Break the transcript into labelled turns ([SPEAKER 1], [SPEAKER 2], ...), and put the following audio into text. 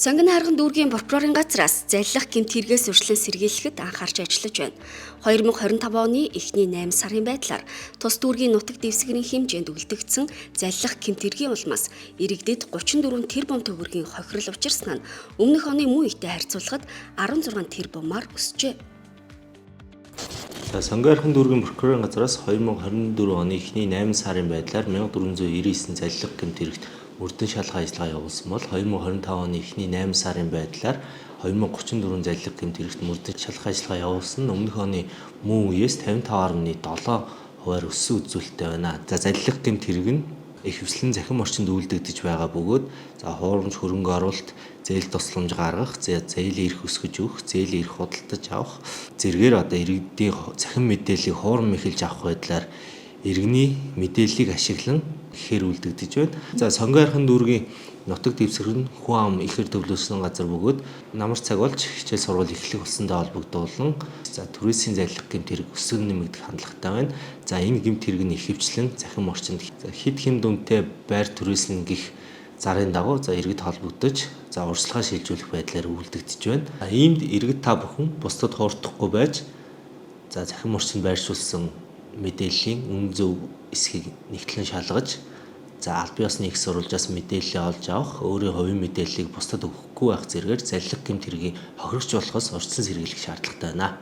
[SPEAKER 1] Сонгино харган дүүргийн прокурорын газраас заллах гэмт хэрэгээс урьдчилан сэргийлэхэд анхаарч ажиллаж байна. 2025 оны эхний 8 сарын байдлаар тус дүүргийн нутаг дэвсгэрийн хэмжээнд үлдэгдсэн заллах гэмт хэргийн улмаас иргэдэд 34 тэрбум төгрөгийн хохирол учирсан нь өмнөх оны мөн үетэй харьцуулахад 16 тэрбумаар өсжээ.
[SPEAKER 2] За, Сонгино дүүргийн прокурорын газраас 2024 оны эхний 8 сарын байдлаар 1499 заллах гэмт хэрэгт мөрдөн шалгаа ажиллагаа явуулсан бол 2025 оны эхний 8 сарын байдлаар 2034 заллах гэмт хэрэгт мөрдөн шалгах ажиллагаа явуулсан нь өмнөх оны мөн үеэс 55.7 хувиар өссөн үзүүлэлттэй байна. За, заллах гэмт хэрэг нь ихэвчлэн цахим орчинд үйлдэгдэж байгаа бөгөөд, за, хуурамч хөрөнгө оруулалт, зээл тусламж гаргах, зээлийн эрх өсгөж өгөх, зээлийн эрх худалдаж авах зэргээр одоо иргэдийн цахим мэдээллийг хуурам мэхэлж авах байдлаар иргэний мэдээллийг ашиглан ихээр үлдэгдэж байна. За, Сонгино дүүргийн нутаг дэвсгэр нь хүн ам ихээр төвлөрсөн газар бөгөөд намар цаг болж хичээл сургууль эхлэх болсонтой холбогдуулан, за, түрээсийн заллах гэмт хэрэг өсгөн нэмэгдэх хандлагатай байна. За, энэ гэмт хэрэг нь ихэвчлэн цахим орчинд хэд хэм дүнтэй байр түрээслэн гэх зарын дагуу, за, иргэд холбогдож, за, урьдчилгаа шилжүүлэх байдлаар үлдэгдэж байна. Иймд иргэд та бүхэн бусдад хуурдахгүй байж, за, цахим орчинд байршуулсан мэдээллийн үнэн зөв эсэхийг нягтлан шалгаж, за, албан ёсны эх сурвалжаас мэдээлэл олж авах, өөрийн хувийн мэдээллийг бусдад өгөхгүй байх зэргээр заллах гэмт хэргийн хохирогч болохоос урьдчилан сэргийлэх шаардлагатай байна.